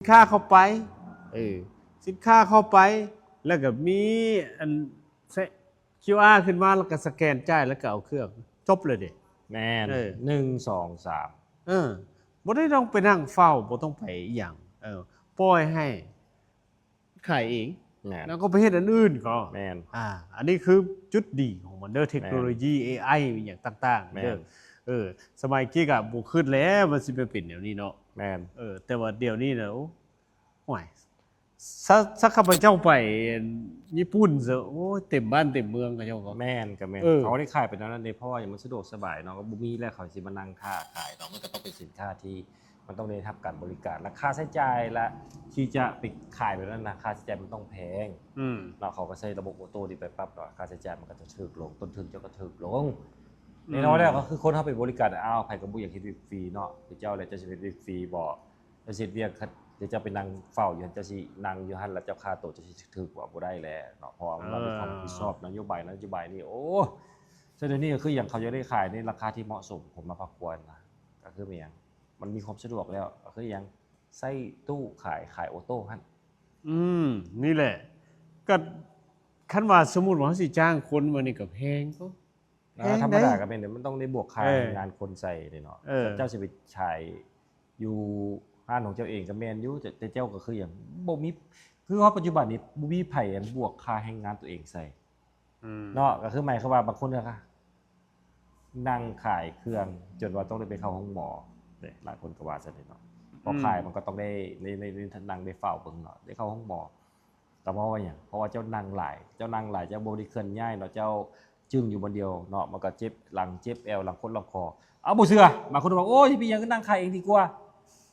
ຄ້າເຂົ້າໄປ ເອີ ສິນຄ້າເຂົ້າໄປ ແລ້ວກໍມີອັນ ແຊະ ຄິວອາ ຂຶ້ນມາ ແລ້ວກໍສະແກນຈ່າຍ ແລ້ວກໍເອົາເຄື່ອງ ຈົບເລີຍເດ້. ແມ່ນ ເອີ ໜຶ່ງ ສອງ ສາມ ເອີ ບໍ່ໄດ້ຕ້ອງໄປນັ່ງເຝົ້າ ບໍ່ຕ້ອງໄປອີ່ຫຍັງ ເອີ ປ່ອຍໃຫ້ຂາຍເອງ ແມ່ນ ແລ້ວກໍໄປເຮັດອັນອື່ນກໍ ແມ່ນ ອ່າ ອັນນີ້ຄືຈຸດດີຂອງມັນເດີ ເທັກໂນໂລຢີ ເອໄອ ອີ່ຫຍັງຕ່າງໆ ແມ່ນ ເດີ ເອີ ສະໄໝກີ້ກໍບໍ່ຄິດແລ້ວວ່າຊິມາເປັນແນວນີ້ເນາະ ແມ່ນ ເອີ ແຕ່ວ່າດຽວນີ້ນະ ໂອ້ ໂອ້ຍ ຊະ ຊະຂ້າພະເຈົ້າໄປຍີ່ປຸ່ນຊະ ໂອ້ຍ ເຕັມບ້ານເຕັມເມືອງເຂົາເຈົ້າກໍ ແມ່ນ ກໍແມ່ນ ເອີ ເຂົາໄດ້ຂາຍໄປແນວນັ້ນເດ້ ເພາະວ່າຫຍັງ ມັນສະດວກສະບາຍເນາະ ກໍບໍ່ມີແລ້ວເຂົາຊິມານັ່ງຖ້າຂາຍເນາະ ມັນກໍຕ້ອງເປັນສິນຄ້າທີ່ມັນຕ້ອງໄດ້ຮັບການບໍລິການ ແລະ ຄ່າໃຊ້ຈ່າຍລະ ທີ່ຈະໄປຂາຍແບບນັ້ນນະ ຄ່າໃຊ້ຈ່າຍມັນຕ້ອງແພງ ອືມ ເນາະ ເຂົາກໍໃຊ້ລະບົບໂອໂຕ້ນີ້ໄປປັບເນາະ ຄ່າໃຊ້ຈ່າຍມັນກໍຈະຖືກລົງ ຕົ້ນທຶນເຈົ້າກໍຖືກລົງ ອືມ ແນ່ນອນແລ້ວ ກໍຄືຄົນເຮົາໄປບໍລິການ ອ້າວ ໃຜກໍບໍ່ຢາກເຮັດວຽກຟຣີເນາະ ເປັນເຈົ້າແລ້ວເຈົ້າຊິເຮັດວຽກຟຣີບໍ? ເຈົ້າຊິເຮັດວຽກ ແຕ່ເຈົ້າໄປນັ່ງເຝົ້າຢູ່ຫັ້ນ ເຈົ້າຊິນັ່ງຢູ່ຫັ້ນ ແລ້ວເຈົ້າຄ່າໂຕະເຈົ້າຊິຖືກກວ່າ ບໍ່ໄດ້ແຫຼະເນາະ ເພາະວ່າມັນເປັນຄວາມ ເອີ ຮັບຜິດຊອບນະໂຍບາຍ ນະໂຍບາຍນີ້ ໂອ້ ສະເດຍນີ້ກໍຄືຫຍັງ ເຂົາຢາກໄດ້ຂາຍໃນລາຄາທີ່ເໝາະສົມ ຜົມມາພາຄວນນະ ກໍຄືແມ່ນຫຍັງ ມັນມີຄວາມສະດວກແລ້ວ ກໍຄືຫຍັງ ໃຊ້ຕູ້ຂາຍ ຂາຍໂອໂຕ້ຫັ້ນ ອືມ ນີ້ແຫຼະ ກໍຄັນວ່າສົມມຸດວ່າເຮົາຊິຈ້າງຄົນ ມື້ນີ້ກໍແພງເນາະ ແພງ ທຳມະດາ ເດ້ ກໍແມ່ນ ມັນຕ້ອງໄດ້ບວກຄ່າ ເອີ ແຮງງານຄົນໃສ່ເດ້ເນາະ ເອີ ເຈົ້າຊິໄປຂາຍຢູ່ຮ້ານຂອງເຈົ້າເອງກໍແມ່ນຢູ່ ແຕ່ ແຕ່ເຈົ້າກໍຄືຫຍັງ ບໍ່ມີ ຄືເຮົາປັດຈຸບັນນີ້ບໍ່ມີໃຜອັນບວກຄ່າແຮງງານຕົວເອງໃສ່ ອືມ ເນາະ ກໍຄືໝາຍຄວາມວ່າບາງຄົນກໍນັ່ງຂາຍເຄື່ອງຈົນວ່າຕ້ອງໄດ້ໄປເຂົ້າໂຮງໝໍເດ້ ຫຼາຍຄົນກໍວ່າຊັ້ນເດເນາະ ເພາະ ອືມ ຂາຍມັນກໍຕ້ອງໄດ້ ໄດ້ ໄດ້ ໄດ້ນັ່ງໄດ້ເຝົ້າເບິ່ງເນາະ ໄດ້ເຂົ້າໂຮງໝໍ ກໍເພາະວ່າຫຍັງ ເພາະວ່າເຈົ້ານັ່ງຫຼາຍ ເຈົ້ານັ່ງຫຼາຍ ເຈົ້າບໍ່ໄດ້ເຄື່ອນຍ້າຍເນາະ ເຈົ້າຈຶ້ງຢູ່ບ່ອນດຽວເນາະ ມັນກໍເຈັບຫຼັງເຈັບແອວ ຫຼັງຄົດລັງຄໍ ເອົາ ບໍ່ເຊື່ອ ບາງຄົນວ່າ ໂອ້ຍ ເປັນຫຍັງກໍນັ່ງຂາຍເອງດີກວ່າ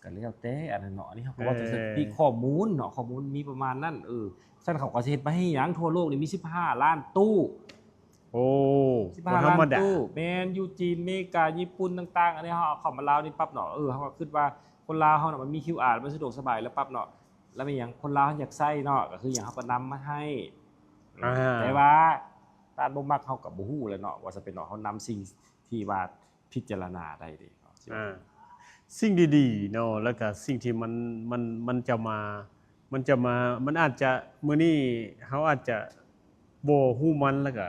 ກໍແລ້ວແຕ່ອັນນັ້ນເນາະ ອັນນີ້ເຮົາກໍເວົ້າ ເອີ ແຕ່ສະຕິຂໍ້ມູນເນາະ ຂໍ້ມູນມີປະມານນັ້ນ ເອີ ຊັ້ນເຂົາກໍຊິເຮັດມາໃຫ້ຫຍັງ ທົ່ວໂລກນີ້ມີສິບຫ້າລ້ານຕູ້ ໂອ້ ສິບຫ້າລ້ານຕູ້ ບໍ່ທຳມະດາ ແມ່ນ ຢູ່ຈີນ ເມກາ ຍີ່ປຸ່ນຕ່າງໆ ອັນນີ້ເຮົາເອົາເຂົ້າມາລາວນີ້ປັບເນາະ ເອີ ເຮົາກໍຄິດວ່າຄົນລາວເຮົານະ ມັນມີຄິວອາ ມັນສະດວກສະບາຍແລ້ວປັບເນາະ ແລ້ວມີຫຍັງ ຄົນລາວເຮົາຢາກໃຊ້ເນາະ ກໍຄືຫຍັງ ເຮົາກໍນຳມາໃຫ້ ອ່າ ແຕ່ວ່າທ່ານບໍ່ມັກ ເຮົາກໍບໍ່ຮູ້ແຫຼະເນາະ ວ່າຈະເປັນເນາະ ເຮົານຳສິ່ງທີ່ວ່າພິຈາລະນາໄດ້ເດ້ເນາະ ອ່າ ສິ່ງດີໆເນາະ ແລ້ວກໍສິ່ງທີ່ມັນ ມັນ ມັນຈະມາ ມັນຈະມາ ມັນອາດຈະ ມື້ນີ້ເຮົາອາດຈະບໍ່ຮູ້ມັນ ແລ້ວກໍ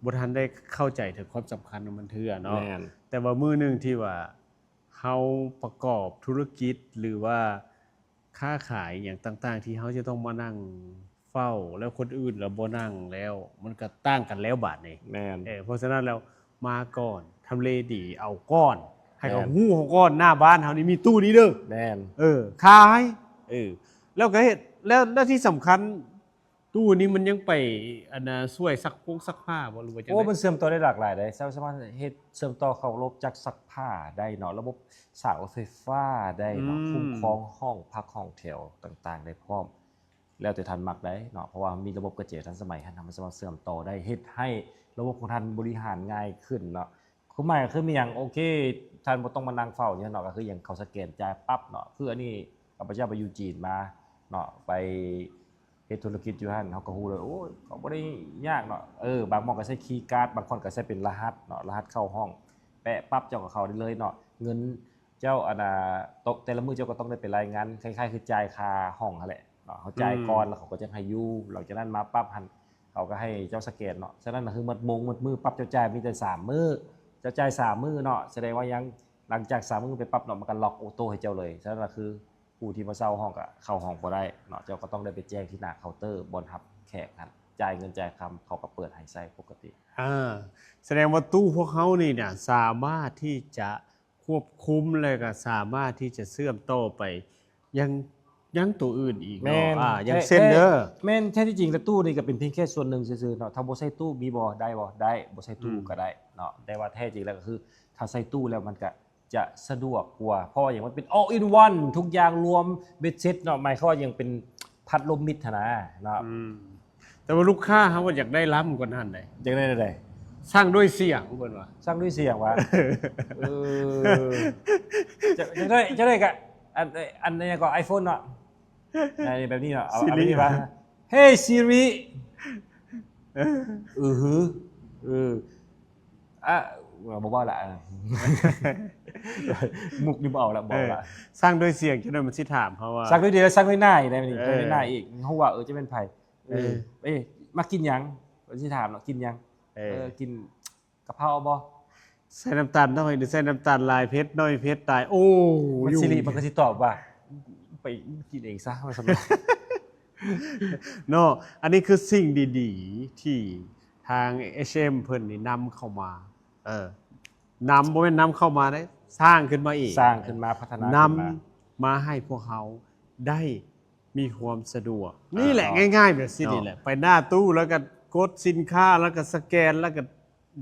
ບໍ່ທັນໄດ້ເຂົ້າໃຈເຖິງຄວາມສຳຄັນຂອງມັນເທື່ອເນາະ ແມ່ນ ແຕ່ວ່າມື້ໜຶ່ງທີ່ວ່າເຮົາປະກອບທຸລະກິດ ຫຼືວ່າ ຄ້າຂາຍຫຍັງຕ່າງໆ ທີ່ເຮົາຈະຕ້ອງມານັ່ງເຝົ້າ ແລ້ວຄົນອື່ນລະບໍ່ນັ່ງແລ້ວ ມັນກໍຕ່າງກັນແລ້ວບາດນີ້ ແມ່ນ ເອີ ເພາະສະນັ້ນແລ້ວ ມາກ່ອນ ທຳເລດີ ເອົາກ່ອນ ໃຫ້ເຂົາ ແມ່ນ ຮູ້ເຮົາກ່ອນ ໜ້າບ້ານເຮົານີ້ມີຕູ້ນີ້ເດີ ແມ່ນ ເອີ ຂາຍ ເອີ ແລ້ວກໍເຮັດ ແລ້ວ ແລ້ວທີ່ສຳຄັນ ຕູ້ນີ້ມັນຍັງໄປ ອັນນ່າ ຊ່ວຍຊັກພົງຊັກຜ້າບໍ່ ຫຼືວ່າຈັ່ງໃດ? ໂອ້ ມັນເຊື່ອມຕໍ່ໄດ້ຫຼາກຫຼາຍເດ້ ເຈົ້າສາມາດເຮັດເຊື່ອມຕໍ່ເຂົ້າລະບົບຈັກຊັກຜ້າໄດ້ເນາະ ລະບົບສາຍໄຟຟ້າໄດ້ເນາະ ອືມ ຄຸ້ມຄອງຫ້ອງພັກຫ້ອງແຖວຕ່າງໆໄດ້ພ້ອມ ແລ້ວແຕ່ທ່ານມັກໄດ້ເນາະ ເພາະວ່າມີລະບົບກະແຈທັນສະໄໝຫັ້ນ ເຮົາສາມາດເຊື່ອມຕໍ່ໄດ້ ເຮັດໃຫ້ລະບົບຂອງທ່ານບໍລິຫານງ່າຍຂຶ້ນເນາະ ຄວາມໝາຍກໍຄືມີຫຍັງ ໂອເຄ ທ່ານບໍ່ຕ້ອງມານັ່ງເຝົ້າຫຍັງເນາະ ກໍຄືຫຍັງ ເຂົາສະແກນຈ່າຍປັບເນາະ ຄືອັນນີ້ ຂ້າພະເຈົ້າໄປຢູ່ຈີນມາເນາະ ໄປເຮັດທຸລະກິດຢູ່ຫັ້ນ ເຮົາກໍຮູ້ເລີຍ ໂອ້ຍ ກໍບໍ່ໄດ້ຍາກເນາະ ເອີ ບາງໝ່ອງກໍໃຊ້ຄີກາດ ບາງບ່ອນກໍໃຊ້ເປັນລະຫັດເນາະ ລະຫັດເຂົ້າຫ້ອງ ແປະປັບ ເຈົ້າກໍເຂົ້າໄດ້ເລີຍເນາະ ເງິນເຈົ້າ ອັນນ່າ ຕົກແຕ່ລະມື້ເຈົ້າກໍຕ້ອງໄດ້ໄປລາຍງານ ຄ້າຍໆຄືຈ່າຍຄ່າຫ້ອງຫັ້ນແຫຼະເນາະ ເຮົາຈ່າຍກ່ອນ ອືມ ແລ້ວເຂົາກໍຈະໃຫ້ຢູ່ ຫຼັງຈາກນັ້ນມາປັບຫັ້ນ ເຂົາກໍໃຫ້ເຈົ້າສະແກນເນາະ ສະນັ້ນນະ ຄືໝົດໂມງໝົດມື້ປັບ ເຈົ້າຈ່າຍມີແຕ່ສາມມື້ ເຈົ້າຈ່າຍສາມມື້ເນາະ ສະແດງວ່າຍັງ ຫຼັງຈາກສາມມື້ໄປປັບເນາະ ມັນກໍລັອກໂອໂຕ້ໃຫ້ເຈົ້າເລີຍ ສະນັ້ນນະ ຄືຜູ້ທີ່ມາເຊົ່າຫ້ອງກໍເຂົ້າຫ້ອງບໍ່ໄດ້ເນາະ ເຈົ້າກໍຕ້ອງໄດ້ໄປແຈ້ງທີ່ໜ້າເຄົາເຕີບ່ອນຮັບແຂກຫັ້ນ ຈ່າຍເງິນຈ່າຍຄຳ ເຂົາກໍເປີດໃຫ້ໃຊ້ປົກກະຕິ ອ່າ ສະແດງວ່າຕູ້ພວກເຮົານີ້ນະ ສາມາດທີ່ຈະຄວບຄຸມ ແລະກໍສາມາດທີ່ຈະເຊື່ອມຕໍ່ໄປຍັງ ຍັງໂຕອື່ນອີກເນາະ ແມ່ນ ອ່າ ຢ່າງເຊັ່ນເດີ ແມ່ນ ແທ້ທີ່ຈິງແລ້ວຕູ້ນີ້ກໍເປັນພຽງແຄ່ສ່ວນໜຶ່ງຊື່ໆເນາະ ຖ້າບໍ່ໃຊ້ຕູ້ມີບໍ່ ໄດ້ບໍ່ ໄດ້ ບໍ່ໃຊ້ຕູ້ ອືມ ກໍໄດ້ເນາະ ແຕ່ວ່າແທ້ຈິງແລ້ວກໍຄື ຖ້າໃຊ້ຕູ້ແລ້ວມັນກໍຈະສະດວກກວ່າ ເພາະວ່າຫຍັງ ມັນເປັນ all in one ທຸກຢ່າງລວມເບັດເສັດເນາະ ໝາຍຄວາມວ່າຫຍັງ ເປັນພັດລົມມິດຫັ້ນນະເນາະ ອືມ ແຕ່ວ່າລູກຄ້າເຮົາວ່າຢາກໄດ້ລ້ຳກວ່ານັ້ນເດ້ ຢາກໄດ້ແນວໃດ? ສັ່ງດ້ວຍສຽງເພິ່ນວ່າ ສັ່ງດ້ວຍສຽງວ່າ ເອີ ຈະ ຈະໄດ້ ຈະໄດ້ກະ ອັນ ອັນ ອັນຫຍັງກໍ iPhone ເນາະ ອັນນີ້ແບບນີ້ເນາະ ເອົາ Siri ແບບນີ້ວ່າ Hey Siri ເອີ ອື ອື ອະ ວ່າບໍ່ເວົ້າລະ ເອີ ມຸກນີ້ບໍ່ເອົາລະ ບໍ່ເອົາລະ ເອີ ສັ່ງດ້ວຍສຽງ ຈະໜ້ອຍມັນຊິຖາມເຮົາວ່າ ສັ່ງດ້ວຍດຽວ ສັ່ງດ້ວຍໜ້າອີກໄດ໋ນີ້ ເອີ ດ້ວຍໜ້າອີກ ເຮົາວ່າ ເອີ ຈະແມ່ນໃຜ ເອີ ເອີ ເອີ ມັກກິນຫຍັງ ເພິ່ນຊິຖາມເນາະ ກິນຫຍັງ ເອີ ເອີ ກິນກະເພາບໍ່ ໃສ່ນ້ຳຕານໜ້ອຍ ຫຼື ໃສ່ນ້ຳຕານຫຼາຍ ເຜັດໜ້ອຍ ເຜັດຫຼາຍ ໂອ້ ມັນຊິລິ ມັນກໍຊິຕອບວ່າ ໄປກິນເອງຊະ ວ່າຊັ້ນເນາະ ອັນນີ້ຄືສິ່ງດີໆ ທີ່ທາງ ເອັດເອັມ ເພິ່ນນີ້ນຳເຂົ້າມາ ເອີ ນຳ ບໍ່ແມ່ນນຳເຂົ້າມາເດ້ ສ້າງຂຶ້ນມາເອງ ສ້າງຂຶ້ນມາ ພັດທະນາຂຶ້ນມາ ນຳມາໃຫ້ພວກເຮົາໄດ້ມີຄວາມສະດວກ ນີ້ແຫຼະ ງ່າຍໆ ແບບຊີ້ນີ້ແຫຼະ ໄປໜ້າຕູ້ ແລ້ວກໍກົດສິນຄ້າ ແລ້ວກໍສະແກນ ແລ້ວກໍ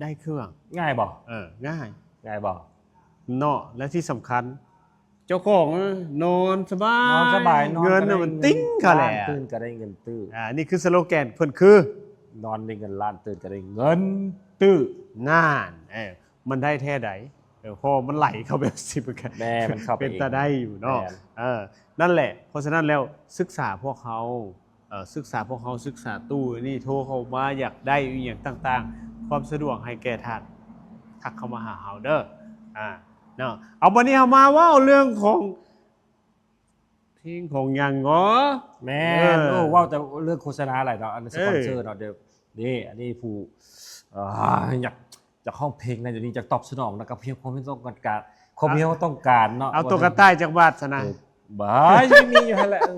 ໄດ້ເຄື່ອງ ງ່າຍບໍ່ ເອີ ງ່າຍ ງ່າຍບໍ່ ເນາະ ແລະທີ່ສຳຄັນ ເຈົ້າຂອງນອນສະບາຍ ນອນສະບາຍ ເງິນມັນຕິ່ງເຂົາແຫຼະ ນອນຕື່ນກໍໄດ້ເງິນຕື້ ອ່າ ນີ້ຄືສະໂລແກນເພິ່ນຄື ນອນໄດ້ເງິນລ້ານ ຕື່ນກໍໄດ້ເງິນຕື້ ນັ້ນ ເອີ ມັນໄດ້ແທ້ໃດ ເອີ ເພາະມັນໄຫຼເຂົ້າແບບຊິເປັນ ແມ່ນ ມັນເຂົ້າໄປເອງ ເປັນຕາໄດ້ຢູ່ເນາະ ແມ່ນ ເອີ ນັ້ນແຫຼະ ເພາະສະນັ້ນແລ້ວ ສຶກສາພວກເຮົາ ເອີ ສຶກສາພວກເຮົາ ສຶກສາຕູ້ນີ້ ໂທເຂົ້າມາ ຢາກໄດ້ອີ່ຫຍັງຕ່າງໆ ຄວາມສະດວກໃຫ້ແກ່ທ່ານ ທັກເຂົ້າມາຫາເຮົາເດີ ອ່າ ເນາະ ເອົາ ບັດນີ້ເຮົາມາເວົ້າເລື່ອງຂອງ ເພງຂອງຫຍັງເນາະ ແມ່ນ ເອີ ໂອ້ ເວົ້າແຕ່ເລື່ອງໂຄສະນາຫຼາຍເນາະ ອັນສະປອນເຊີເນາະ ເອີ ເດີ ນີ້ ອັນນີ້ຜູ້ ອ່າ ຢາກ ຢາກຮ້ອງເພງໃນດຽວນີ້ ຢາກຕອບສະໜອງນະ ກັບຄວາມເຫັນຕ້ອງການ ຄວາມເຫັນຕ້ອງການເນາະ ເອົາຕົວກະຕ່າຍຈັກບາດຊະນະ ເອີ ບາຍ ມີຢູ່ຫັ້ນແຫຼະ ເອີ